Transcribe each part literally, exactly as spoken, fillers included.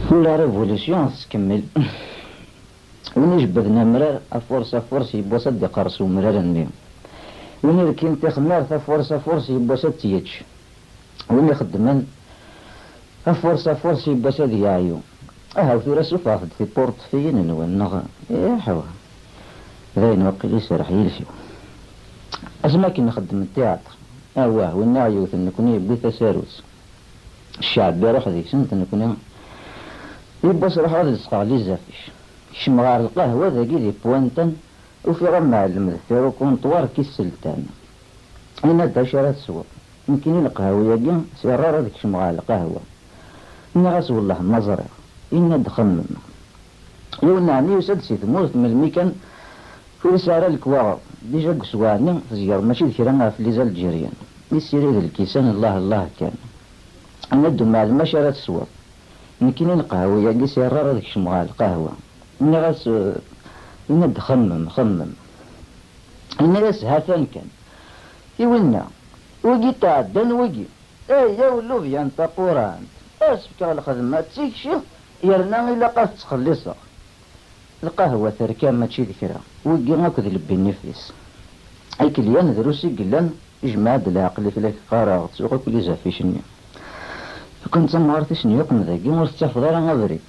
Tura la révolution tettkemmil. Win ijebbden amrar, afurs afurs yiwwas ad d-iqerres umrar-nni. Win irkin tixmirt, afurs afurs yiwwas ad tt-yečč. Win ixeddmen, afurs afurs yiwwas ad yeɛyu. Ahaw tura suffɣet-d tippurṭfiyin-nwen, neɣ? Iḥwa. D ayen waqil iserreḥ yiles-iw. Asmi akken nxeddem ttiyaṭr, awah, winna aɣ-yewten nekni yewwi tasarut. Cceɛb iruḥ deg-sent, nekni yiwwas ruḥeɣ ad lseɣ les affiches. Kecmeɣ ɣer lqahwa dagi di Pointe, ufiɣ amɛellem deffir ukunṭwar k-isseltan. Yenna-d: "Acu ara tesweḍ?" Nekkini lqahwa-agi s iṛṛar ad kecmeɣ ɣer lqahwa. Nniɣ-as: "Wellah ma ẓriɣ." Yenna-d: "Xemmem." Yiwen n ɛemmi yusa-d si tmurt, melmi kan ur yesɛi ara lekwaɣeḍ. Dija deg uswaɛ-nni, tezger mačči d kra ɣef les Algériens. Yessirid lkisan, llah llah kan. Yenna-d umɛellem: "Acu ara tesweḍ?" Nekkini lqahwa-agi s iṛṛar ad kecmeɣ ɣer lqahwa. Nniɣ-as, eh, yenna-d: "Xemmem, xemmem." Yenna-yas: "Ha-t-an kan." I winna, wigi tɛeddan wigi. Ay, a wlubya n taqurant, ad s-fkeɣ lxedma d tikci, yerna ilaq ad t-ttxelliṣeɣ. Lqahwa terka mačči d kra, wigi akk d lbinifis. Ikelyan drus i yellan, ijmeɛ-d leɛqel-ik la k-qqareɣ, ttuɣ akk les affiches-nni. Lukan d tamɣart i sen-yuqem dagi, ur tettafeḍ ara abrid.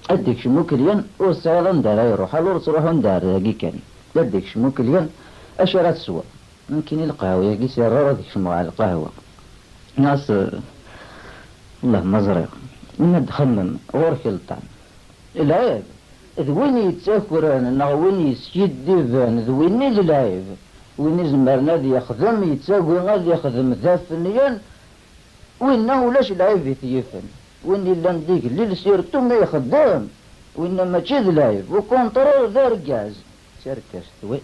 Ad d-ikcem ukelyan, ur tesɛiḍ anda ara iruḥ, ala ur ttruḥu anda ar dagi kan. Ad d-ikcem ukelyan, acu ara tesweḍ? Nekkini lqahwa-agi s iṛṛar ad kecmeɣ ɣer lqahwa. Nniɣ-as, eh, wellah ma ẓriɣ. Yenna-d: "Xemmem, ɣur-k lṭan." Lɛib d win yettakren neɣ win yeskiddiben, d win i d lɛib. Win izemren ad yexdem, yettagi ad yexdem d afenyan, winna ulac lɛib i t-yifen. Win illan d igellil, surtout ma ixeddem, winna mačči d lɛib, au contraire d argaz. D targast, wi.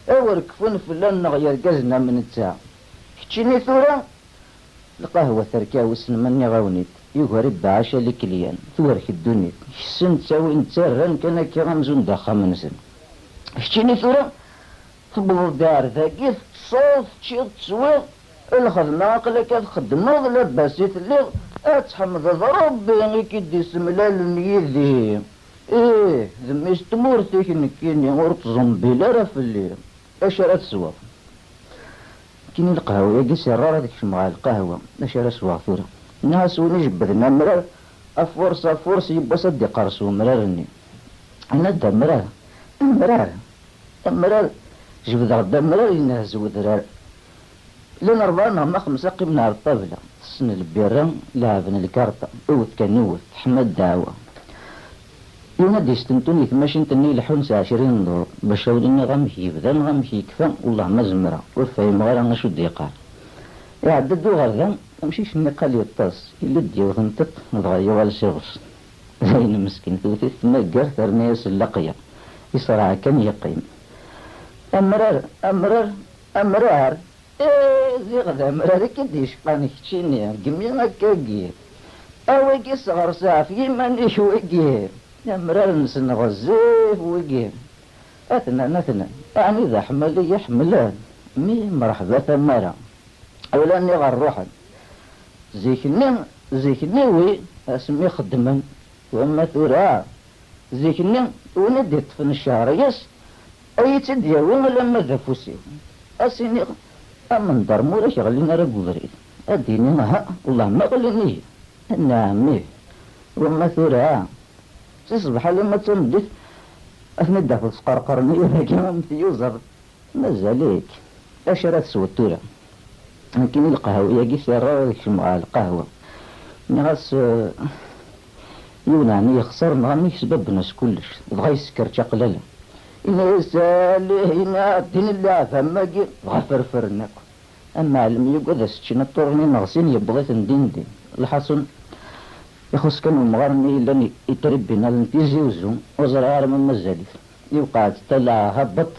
Awer kfun fell-aneɣ yergazen am netta. Keččini tura, lqahwa terka, wissen ma nniɣ-awen-id, yugar ibeɛɛac a likelyan, tuwerk ddunit, kessent ttawin ttarran kan akka amzun d axxam-nsen. Keččini tura, tewwḍeḍ-d ar dagi, teṭṭseḍ, teččiḍ, teswiḍ, lxedma aql-ak ad txeddmeḍ, labas i telliḍ, ad tḥemdeḍ Ṛebbi i k-id-isemlalen yid-i. Ih, d mmi-s n tmurt-ik nekkini, ur ttẓembil ara fell-i. Acu ara tesweḍ? Nekkini lqahwa-agi s iṛṛar ad kecmeɣ ɣer lqahwa. Acu ara sweɣ tura? Nniɣ-as win ijebbden amrar, afurs afurs yiwwas ad d-iqerres umrar-nni. Yenna-d: "Amrar? Amrar? Amrar? Jebdeɣ-d amrar, yenhezz wedrar." Llan rebɛa neɣ ma xemsa qqimen ar ṭṭabla, tessen lbirra, leɛben lkarṭa, iwet kan iwet, teḥma ddeɛwa. Yiwen ad d-yestentun i tmacint-nni ileḥḥun s ɛecrin n ḍur, bac awen-iniɣ amek yebda neɣ amek yekfa, wellah ma zemreɣ, ur fhimeɣ ara acu d-yeqqar. Iɛedda-d uɣerda, amcic-nni qal yeṭṭes, yella-d yiwet n tiṭ, dɣa yuɣal s iɣes. Dayen meskin, tewwet-it tmaggart, terna-yas llaqya. Iṣreɛ kan yeqqim. Amrar, amrar, amrar! Eh, ziɣ d amrar i k-id-yecqan keččini, gmi akkagi. A wagi sɣers ɣef yiman-ik wagi. Amrar-nsen ɣezzif wigi. Atnan, atnan, ɛni d aḥmal i yi-ḥemmlen? Mi mreḥba tamara. Wala nniɣ ṛuḥen. Zik-nni, zik-nni wi, asmi xeddmen. Wamma tura, zik-nni, win i d-iṭṭfen cceɛra-yas, ad yi-tt-id-yawi alamma d afus-iw. Ad s-iniɣ, amendeṛ ma ur ak-ɣlin ara deg ubrid. Ad d-yini, aha, wellah ma ɣlin-iyi. Nɛam ih. Wamma tura, si ṣṣbeḥ alamma d tameddit, ad ten-id-tafeḍ sqerqren-iyi dagi am tiyuzaḍ. Mazal-ik. Acu ara tesweḍ tura? Nekkini lqahwa-agi s iṛṛar ad kecmeɣ ɣer lqahwa. Nniɣ-as, eh, yiwen ɛni yexṣer neɣ amek, sbabben-as kullec, dɣa yessekker čaqlala. Yenna-yas: "Alih, yenna ɛeddin lleɛb am wagi." Dɣa ferfren akk. Amɛellem yugad ad s-ččen aṭṭuren ineɣsin, yewweḍ-iten din din. Lḥaṣun, ixuṣ kan umɣar-nni yellan i tribunal n Tizi Uzzu, ur ẓriɣ ara ma mazal-it. Yewqeɛ-d ṭṭalaɛ habeṭ,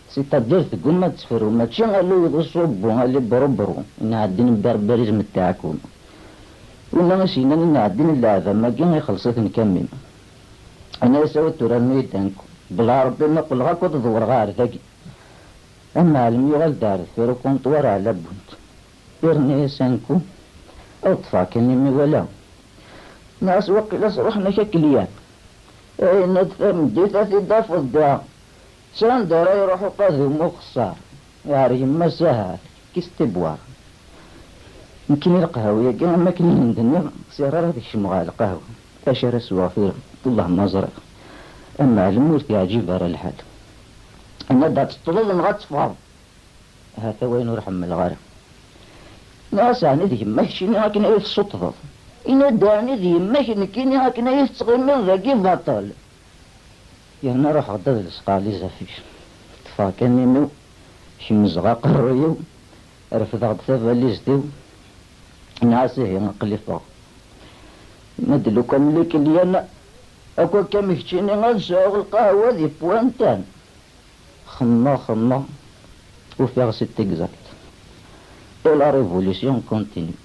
c'est-à-dire tegguma ad tefru, mačči ala d uṣubbu, ala brubru, inɛeddin n barbarisme d taɛkuma. Winna i s-yennan inɛeddin n leɛdam-agi ixelleṣ-iten kamim. Yenna-yas: "Awi tura rnu-yi-d anku. Belɛerbi ma qqleɣ akk ad ḍewreɣ ar dagi." Amɛellem yuɣal-d ar deffir ukunṭwar ɛla bunt. Irna-yas anku, ad ṭṭfeɣ kan imi wala. Nniɣ-as: "Waqila sruḥen-ak akliyan." Yenna-d: "Tameddit ad t-id-tafeḍ da." S anda ara iruḥ uqadum uxeṣṣar? Ɣer yemma-s, ahat, kis tibwar. Nekkini lqahwa-agi, am akken i d-nniɣ, ur sɛiɣ ara ad kecmeɣ ɣer lqahwa. Acu ara sweɣ tura? Wellah ma ẓriɣ. Ameɛlem ur t-yeɛǧib ara lḥal. Yenna-d: "Ad teṭṭleḍ neɣ ad teffɣeḍ?" Hata wayen ur ḥemmleɣ ara. Nniɣ-as: "Ɛni d yemma keččini akken ay tessuṭṭḍeḍ?" Yenna-d: "Ɛni d yemma-k nekkini akken ay tettɣimiḍ dagi baṭel?" Yerna ruḥeɣ-d ad lseqeɣ les affiches. Ṭṭfeɣ kan imi-w, kemzeɣ aqerruy-iw, refdeɣ-d tabalizt-iw, nniɣ-as: "Ihi, aql-i ffɣeɣ." Yenna-d: "Lukan lli k-lyan akk akka am keččini, ad sɛuɣ lqahwa di Pointe-Noire." Xemmeɣ, xemmeɣ, ufiɣ c'est exact. Et la révolution continue.